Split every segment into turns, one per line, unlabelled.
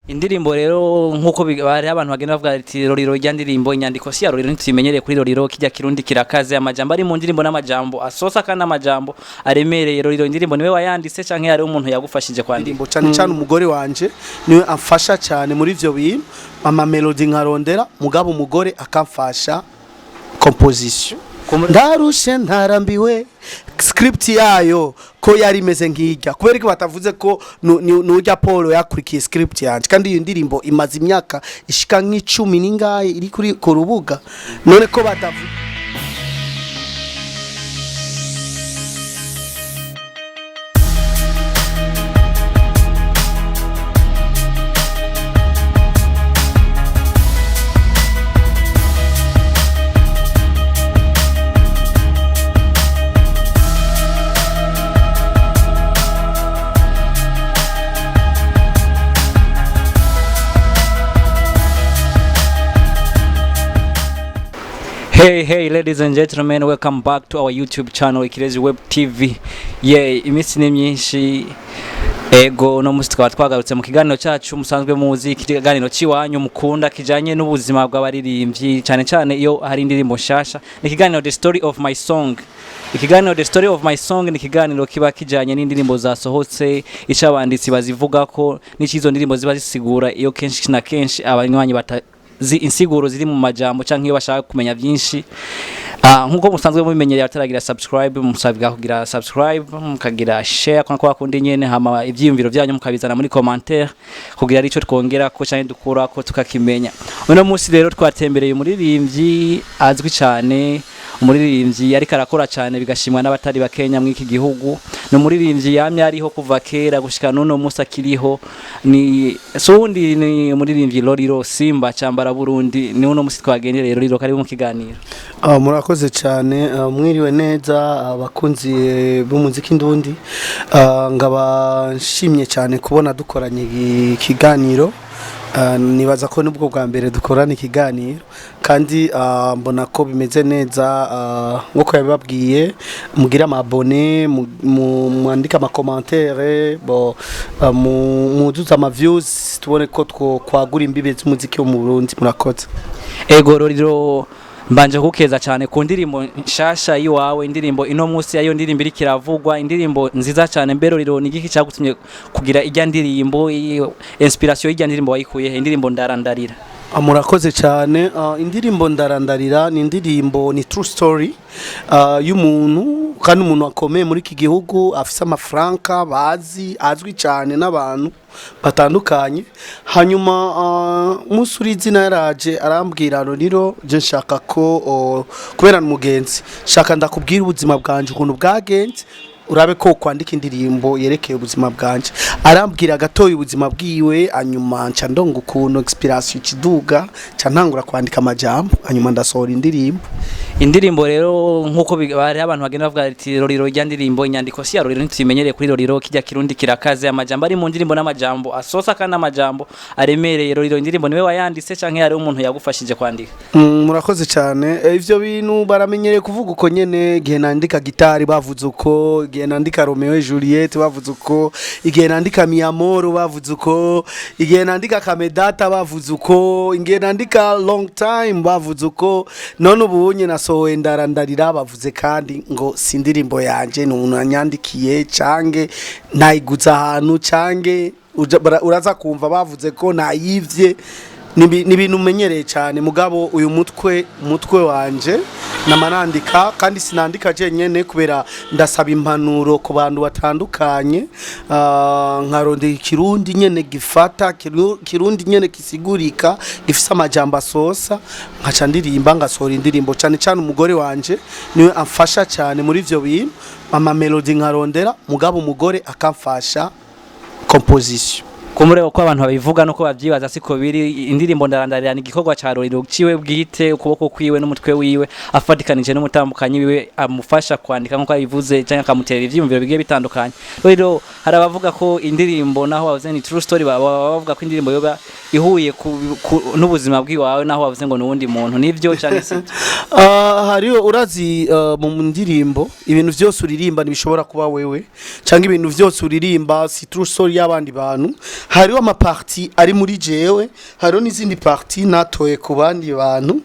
Indirimbo rero nkuko hari abantu bagenda bavuga ati Lolilo rya ndirimbo, inyandiko si ya Lolilo, ntituyimenyereye kuri Lolilo, kijya Kirundi kirakaze, amajambo ari mu ndirimbo n'amajambo asosa kandi amajambo aremereye. Lolilo, indirimbo niwe wayanditse canke hari umuntu yagufashije kwandika?
Indirimbo cyane cyane umugore wanje niwe amfasha cyane muri ivyo bintu. Ama melody nkarondera, mugabo umugore akamfasha composition. Ndarushe ntarambiwe, script yayo ko yari imeze nk'ijya, kubera ko batavuze ko nujya Paul yakurikiye script yanje, kandi iyo ndirimbo imaze imyaka ishika nk'icumi n'ingahe iri kuri ku rubuga, none ko batavuze?
Hey hey, ladies and gentlemen, welcome back to our YouTube channel, Ikirezi Web TV. Yeah, iminsi ni myinshi. Ego, no musi tukaba twagarutse mu kiganiro cyacu musanzwe muzi, ikiganiro ciwanyu mukunda kijanye n'ubuzima bw'abaririmbyi, cyane cyane iyo hari indirimbo nshasha. Ni ikiganiro The Story of My Song. Ikiganiro The Story of My Song ni ikiganiro kiba kijanye n'indirimbo zasohotse, ico abanditsi bazivugako n'ico ndirimbo ziba zisigura, iyo kenshi na kenshi abanywanyi bata insiguro ziri mu majambo canke iyo bashaka kumenya byinshi. Nkuko musanzwe mubimenyereye, abataragira subscribe musabwa kugira subscribe, mukagira share kwa kundi nyene, hama ivyiyumviro byanyu mukabizana muri commentaire kugira arico twongera ko canke dukura ko tukakimenya. Uno munsi rero twatembereye umuririmbyi azwi cyane, umuririmbyi ariko arakora cyane bigashimwa n'abatari bakenya mw'iki gihugu. Ni umuririmbyi yamye ariho kuva kera gushika n'uno munsi akiriho. Ni suwundi, ni umuririmbyi Lolilo Simba Cyambara Burundi. Ni uno munsi twagendereye. Lolilo, karibu mu kiganiro.
Murakoze cyane. Mwiriwe neza abakunzi b'umuziki ndundi. Ngaba nshimye cyane kubona dukoranye ikiganiro. Nibaza ko nibwo bwa mbere dukorana ikiganiro, kandi mbona ko bimeze neza. Nkuko yabibabwiye, mugire ama abonnés, mwandike ama commentaires, bo muzuze ama views, tubone ko twokwagura imbibe z'umuziki wo mu Burundi. Murakoze.
Ego Lolilo, mbanje kukeza cyane ku ndirimbo nshasha yiwawe, indirimbo ino munsi yayo ndirimbo iriko iravugwa, indirimbo nziza cyane. Mbere Lolilo, ni igiki cyagutumye kugira ijya ndirimbo? Inspiration y'ijya ndirimbo wayikuye he? Indirimbo Ndarandarira.
Murakoze cyane. Indirimbo Ndarandarira ni indirimbo, ni true story y'umuntu, kandi umuntu akomeye muri iki gihugu, afise amafaranga, bazi, azwi cyane n'abantu batandukanye. Hanyuma umunsi uri izina yaraje arambwira: "Lolilo, je nshaka ko kubera ni umugenzi, shaka ndakubwira ubuzima bwanje ukuntu bwagenze, urabe ko kwandika indirimbo yerekeye ubuzima bwanje." Arambwira gatoya ubuzima bwiwe, hanyuma nca ndonga ukuntu inspiration ikiduga, nca ntangura kwandika amajambo, hanyuma ndasohora indirimbo.
Indirimbo rero nkuko hari abantu bagenda bavuga ati Lolilo rya ndirimbo, inyandiko si ya Lolilo, ntituyimenyereye kuri Lolilo, kijya Kirundi kirakaze, amajambo ari mu ndirimbo n'amajambo asosa kandi amajambo aremereye. Lolilo, indirimbo niwe wayanditse canke hari umuntu yagufashije kwandika?
Murakoze cyane. Ivyo bintu baramenyereye kuvuga uko nyene. Igihe nandika gitari bavuze uko, igihe nandika Romeo et Juliette bavuze uko, igihe nandika Mi Amor bavuze uko, igihe nandika Kamedata bavuze uko, igihe nandika Long Time bavuze uko. None ubu nye nasohoye Ndarandarira, bavuze kandi ngo si indirimbo yanje, ni umuntu yanyandikiye, cange nayiguze ahantu, cange uraza kumva bavuze ko nayivye. Ni ibintu umenyereye cyane, mugabo uyu mutwe wanje nama nandika, kandi sinandika jenyene kubera ndasaba impanuro ku bantu batandukanye. Nkarondera Ikirundi nyene gifata, Kirundi nyene kisigurika, gifise amajambo asosa, nkaca ndirimba, ngasohora indirimbo. Cyane cyane umugore wanje niwe amfasha cyane muri ivyo bintu. Ama melody nkarondera, mugabo umugore akamfasha composition.
Kumure uko abantu babivuga nuko bavyibaza siko biri. Indirimbo Ndarandarira ni igikorwa ca Lolilo ciwe bwite, ukuboko kwiwe n'umutwe wiwe, afatikanije n'umutambukanyi wiwe amufasha kwandika nkuko abivuze, canke akamutera ivyiyumviro bigiye bitandukanye. Rero hari abavuga ko indirimbo, naho bavuze ni true story, baba bavuga ko indirimbo yoba ihuye n'ubuzima bw'iwawe, naho wavuze ngo nuwundi muntu, nivyo canke sivyo?
Hariho urazi, mu ndirimbo ibintu vyose uririmba ntibishobora kuba wewe, cyangwa ibintu vyose uririmba si true story y'abandi bantu. Hariho ama parties ari muri jewe, hariho n'izindi parties natoye ku bandi bantu,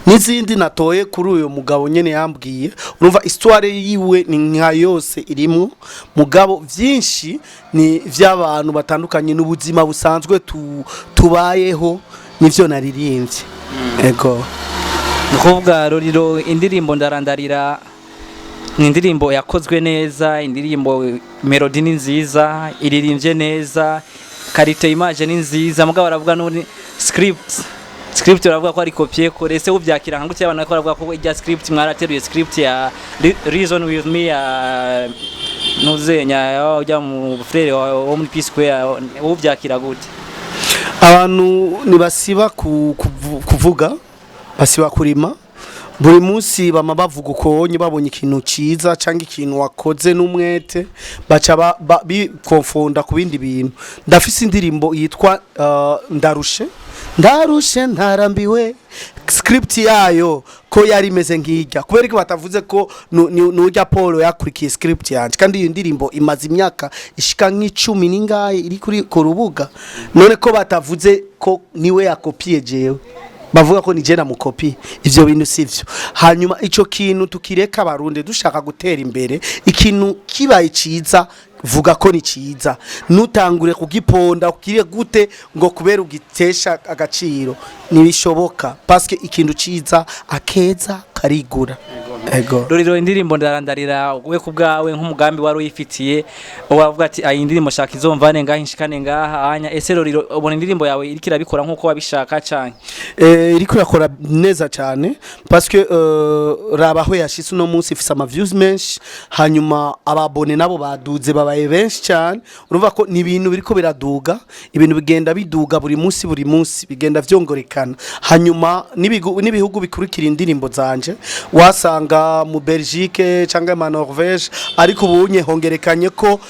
n'izindi natoye kuri uyu mugabo nyene yambwiye. Urumva, histoire yiwe ni nka yose irimwo, mugabo vyinshi ni vy'abantu batandukanye n'ubuzima busanzwe tubayeho, nivyo naririmbye, ego.
Ni ukuvuga Lolilo, indirimbo Ndarandarira ni indirimbo yakozwe neza, indirimbo melody ni nziza, iririmbye neza, qualité image ni nziza, mugabo baravuga n'ubundi script baravuga ko ari copier coller. Ese uvyakira nka gutya? Abantu bariko baravuga ko ijya script mwarateruye script ya Reason with Me ya ntuzenya ujya mu frère wo muri P Square, uvyakira gute?
Abantu ntibasiba kuvuga, basiba kurima. Buri munsi bama bavuga ukonye babonye ikintu ciza cyangwa ikintu wakoze n'umwete, baca bikonfonda ku bindi bintu. Ndafise indirimbo yitwa Ndarushe, ndarushe ntarambiwe. Script yayo ko yari imeze nk'ijya, kubera ko batavuze ko nujya Paul yakurikiye script yanje, kandi iyo ndirimbo imaze imyaka ishika nk'icumi n'ingahe iri kuri ku rubuga. None ko batavuze ko niwe yakopiye jewe, bavuga ko ni je namukopiye? Ivyo bintu sivyo. Hanyuma ico kintu tukireka. Abarundi dushaka gutera imbere. Ikintu kibaye ciza, vuga ko ni ciza, nutangure kugiponda ukire gute ngo kubera ugitesha agaciro. Ntibishoboka, parce que ikintu ciza akeza karigura, ego.
Lolilo, indirimbo Ndarandarira, we ku bwawe nk'umugambi wari uyifitiye, wavuga ati ayi indirimbo shaka izomvane ngaha inshikane ngaha anya. Ese Lolilo, ubona indirimbo yawe iriko irabikora nk'uko wabishaka canke?
Iriko irakora neza cyane, parce que raba aho yashitse uno munsi, ifise ama views menshi, hanyuma aba abonnés nabo baduze, babaye benshi cyane. Urumva ko ni ibintu biriko biraduga, ibintu bigenda biduga buri munsi, buri munsi bigenda vyongorekana. Hanyuma n'ibihugu bikurikira indirimbo zanje, wasanga mu Belgique cyangwa mu Norvège, ariko ubunye hongerekanye ko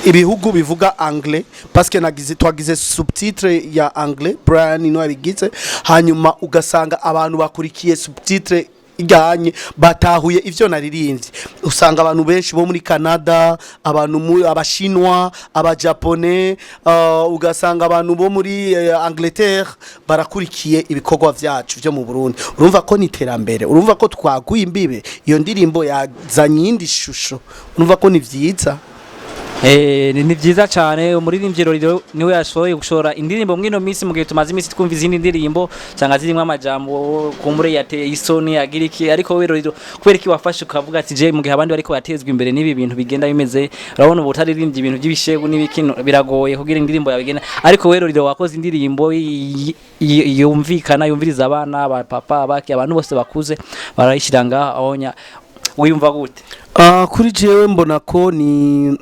ibihugu bivuga anglais, parce que nagize twagize sous-titre ya anglais, Brian niwe yabigize. Hanyuma ugasanga abantu bakurikiye sous-titre ijyanye, batahuye ivyo naririmbye. Usanga abantu benshi bo muri Canada, abantu mu abashinwa, abajapone, ugasanga abantu bo muri Angleterre barakurikiye ibikorwa vyacu vyo mu Burundi. Urumva ko ni iterambere, urumva ko twaguye imbibe. Iyo ndirimbo yazanye iyindi shusho, urumva ko ni vyiza.
Ni vyiza cyane. Umuririmbyi Lolilo niwe yashoboye gushora indirimbo mwino minsi, mu gihe tumaze iminsi twumva izindi ndirimbo cyangwa zirimo amajambo kumbure yateye isoni agira iki. Ariko we Lolilo, kubera iki wafashe ukavuga ati je, mu gihe abandi bariko batezwa imbere n'ibi bintu bigenda bimeze, urabona ubu utaririmbye ibintu by'ibishegu n'ibikino biragoye kugira indirimbo yawe igenda, ariko we Lolilo wakoze indirimbo yumvikana, yumviriza abana, aba papa, abaki, abantu bose bakuze barayishira ngaha onya, wiyumva gute?
Kuri jewe mbona ko ni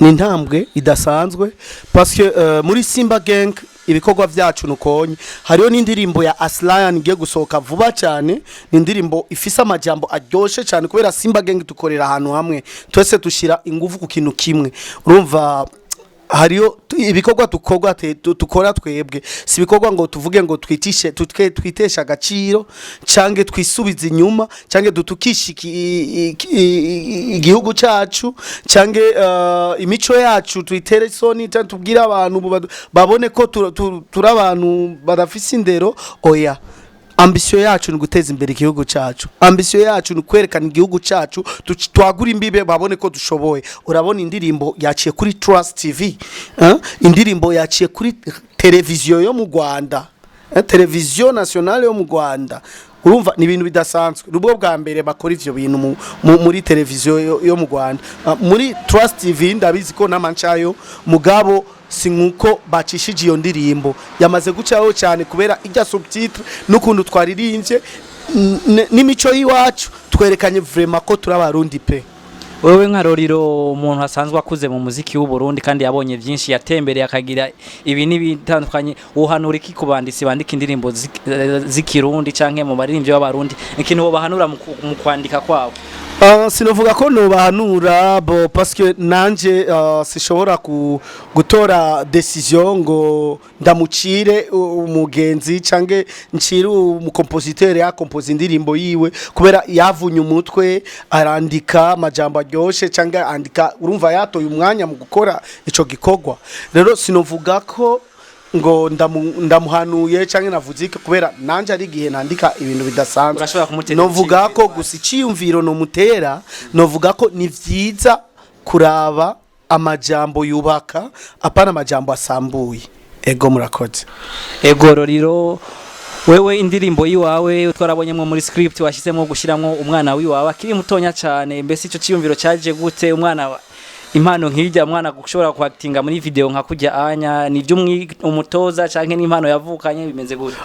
intambwe idasanzwe, parce que muri Simba Gang ibikorwa vyacu nukonye. Hariho n'indirimbo ya Aslian igiye gusohoka vuba cyane, ni indirimbo ifise amajambo aryoshe cyane, kubera Simba Gang dukorera ahantu hamwe, twese dushira ingufu ku kintu kimwe. Urumva hariyo ibikorwa dukorwa tukora twebwe, si ibikorwa ngo tuvuge ngo twitishe twitesha agaciro canke twisubize inyuma canke dutukishe igihugu cacu canke imico yacu tuyitere isoni, canke tubwire abantu babone ko turi abantu badafise indero. Oya, ambition yacu ni guteza imbere igihugu cacu, ambition yacu ni kwerekana igihugu cacu, twagura imbibe babone ko dushoboye. Urabona indirimbo yaciye kuri Trust TV, eh? Indirimbo yaciye kuri televiziyo yo mu Rwanda, televiziyo nationale yo mu Rwanda. Urumva ni ibintu bidasanzwe, nubwo bwa mbere bakora ivyo bintu muri televiziyo yo mu Rwanda. Muri Trust TV ndabizi ko n'amancayo, mugabo si nkuko bacishije iyo ndirimbo yamaze gucaho cyane, kubera ijya sous-titre n'ukuntu twaririmbye n'imico y'iwacu, twerekanye vraiment ko turi abarundi pe.
Wewe nka Lolilo, umuntu asanzwe akuze mu muziki w'u Burundi kandi yabonye byinshi, yatembereye akagira ibi n'ibitandukanye, uhanura iki ku banditsi bandika indirimbo z'ikirundi canke mu baririmbyi b'abarundi, ikintu wobahanura mu kwandika kwabo?
Sinovuga ko nobahanura bo, parce que nanje sishobora gutora décision ngo ndamucire umugenzi canke ncire umucompositeur yakompoza indirimbo yiwe, kubera yavunye umutwe arandika amajambo aryoshe canke andika, urumva yatoye umwanya mu gukora ico gikorwa. Rero sinovuga ko ngo ndamuhanuye canke navuze iki, kubera nanje ari igihe nandika ibintu bidasanzwe.
Urashobora kumutera
Novuga ko
icyiyumviro.
Gusa iciyumviro nomutera, novuga ko ni vyiza kuraba amajambo yubaka, apana amajambo asambuye. Ego, murakoze.
Ego Roriro, wewe indirimbo yiwawe twarabonyemo muri script washyizemo gushyiramo umwana wiwawe akiri mutonya cyane. Mbese icyo cyiyumviro cyaje gute? Umwana impano nk'ijya, umwana gushobora kwakitinga muri video nka kujya anya, nibyo umutoza canke n'impano yavukanye, bimeze gute?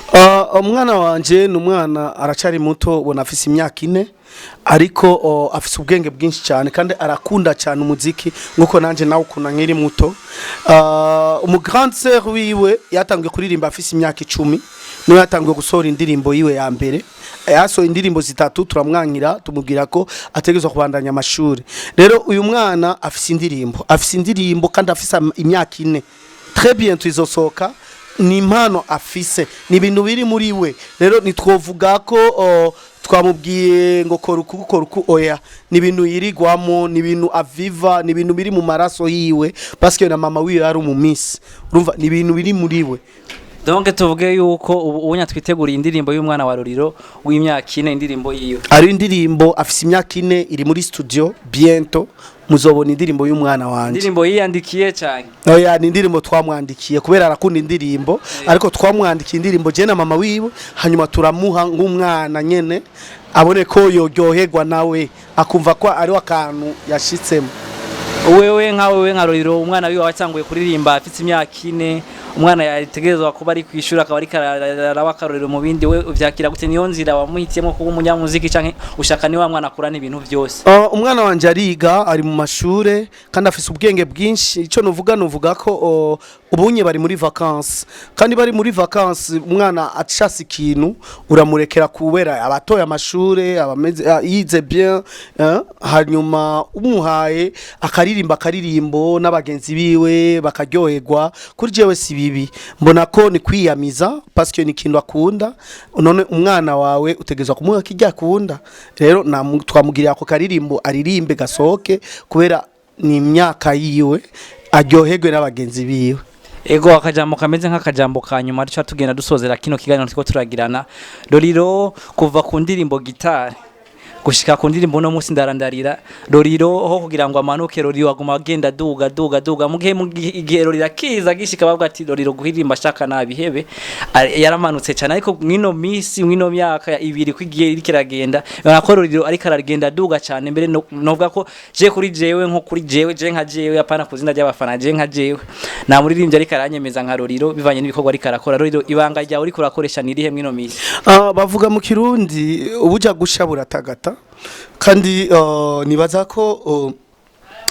Umwana wanje ni umwana aracari muto, ubona afise imyaka 4, ariko afise ubwenge bwinshi cyane kandi arakunda cyane umuziki nkuko nanje nawe ukunda nkiri muto. Umu grande sœur wiwe yatangiye kuririmba afise imyaka 10, niwe yatangiye gusohora indirimbo yiwe ya mbere. Yasohoye indirimbo zitatu, turamwankira, tumubwira ko ategerezwa kubandanya amashuri. Rero uyu mwana afise indirimbo kandi afise imyaka 4, très bientôt izosohoka. Ni impano afise, ni ibintu biri muri we. Rero ntitwovuga ko twamubwiye ngo kora uku, kora uku, oya. Ni ibintu yirigwamo, ni ibintu aviva, ni ibintu biri mu maraso yiwe, parce que na mama wiwe yari umumisi. Urumva ni ibintu biri muri we.
Donc tuvuge yuko ubu ubunya twiteguriye indirimbo y'umwana wa Roriro w'imyaka 4, indirimbo yiwe.
Ari indirimbo afise imyaka 4, iri muri studio, bientôt muzobona indirimbo y'umwana wanje.
Indirimbo yiyandikiye cyane?
Oya, ni indirimbo twamwandikiye kubera arakunda indirimbo, ariko twamwandikiye indirimbo je na mama wiwe, hanyuma turamuha nk'umwana nyene abone ko yoryoherwa nawe akumva ko ari akantu yashitsemo.
Wewe nka wewe nka Roriro, umwana wiwe watanguye kuririmba afite imyaka 4, umwana yategerezwa kuba ari kwishura akaba ariko araba akarorero mu bindi, we uvyakira gute? Niyo nzira wamuhitiyemo kuba umunyamuziki, canke ushaka ni wa mwana akurana ibintu vyose?
Umwana wanje ariga, ari mu mashure kandi afise ubwenge bwinshi. Ico nuvuga ko ubunye bari muri vacances, kandi bari muri vacances umwana acasa ikintu uramurekera, kubera abatoye amashure abameze yize bien, hanyuma umuhaye akaririmba akaririmbo n'abagenzi biwe bakaryoherwa, kuri jewe si bibi, mbona ko ni kwiyamiza, parce que ni ikintu akunda. None umwana wawe utegerezwa kumuha kijya akunda. Rero twamugiriye ako karirimbo aririmbe gasohoke, kubera ni imyaka yiwe, aryoherwe n'abagenzi biwe.
Ego, akajambo kameze nk'akajambo ka nyuma duca tugenda dusozera kino kiganiro turiko turagirana. Roriro, kuva ku ndirimbo Gitari gushika ku ndirimbo no munsi Ndarandarira, Roriro ho kugira ngo amanuke, Roriro aguma agenda duga duga duga. Mugihe igihe Roriro akiza gishika bavuga ati Roriro guhirimba ashaka nabihebe, yaramanutse cyane. Ariko mwino misi, mwino myaka 2 kwigiye iriko iragenda, ubona ko Roriro ariko aragenda duga cyane. Mbere novuga ko je kuri jewe, nko kuri jewe, je nka jewe, apana kuzina ry'abafana, je nka jewe, nta muririmbyi ariko aranyemeza nka Roriro bivanye n'ibikorwa ariko arakora. Roriro, ibanga ryawe uriko urakoresha ni irihe mwino misi?
Bavuga mu Kirundi ubuja gusha buratagata, kandi nibaza ko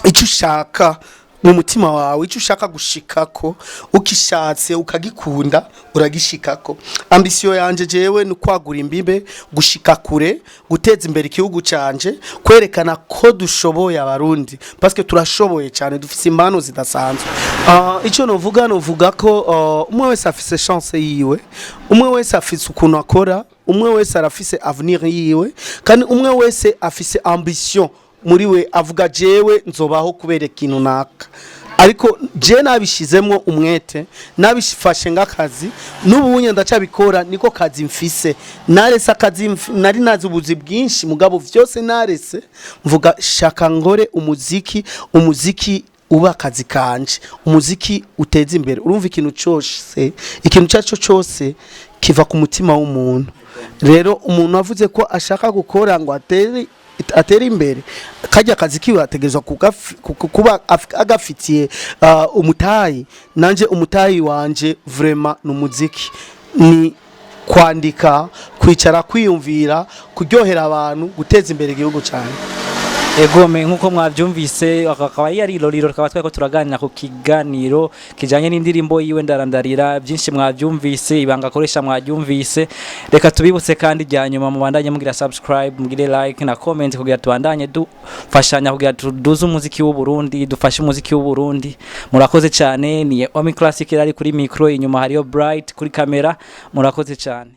icyo ushaka mu mutima wawe, icyo ushaka gushikako, ukishatse ukagikunda uragishikako. Ambition yanje jewe ni kwagura imbibe, gushika kure, guteza imbere igihugu canje, kwerekana ko dushoboye Abarundi, parce que turashoboye cyane, dufise impano zidasanzwe. Icyo novuga ko umwe wese afise chance yiwe, umwe wese afise ukuntu akora, umwe wese arafise avenir yiwe, kandi umwe wese afise ambition muri we, avuga jewe nzobaho kubera ikintu naka. Ariko je nabishizemwo umwete, nabifashe nk'akazi, n'ubunye ndacabikora, niko kazi mfise. Narese akazi nari nazi ubuzi bwinshi, mugabo vyose narese, mvuga shaka ngore umuziki, umuziki uba akazi kanje, umuziki uteza imbere. Urumva ikintu cyose, ikintu cyaco cyose kiva ku mutima w'umuntu. Rero umuntu avuze ko ashaka gukora ngo atere imbere, kajya akazi kiwe ategerezwa kuba agafitiye umutayi. Nanje umutayi wanje vraiment ni umuziki, ni kwandika, kwicara, kwiyumvira, kuryohera abantu, guteza imbere igihugu cyane.
Egome, nkuko mwabyumvise, akaba yari Lolilo, tukaba twariko turaganira ku kiganiro kijanye n'indirimbo yiwe Ndarandarira. Byinshi mwabyumvise, ibanga akoresha mwabyumvise. Reka tubibutse kandi rya nyuma, mubandanye mugira subscribe, mugire like na comment kugira tubandanye dufashanya kugira tuduze umuziki w'u Burundi, dufashe umuziki w'u Burundi. Murakoze cyane. Ni Omi Classic yari kuri micro, inyuma hariyo Bright kuri kamera. Murakoze cyane.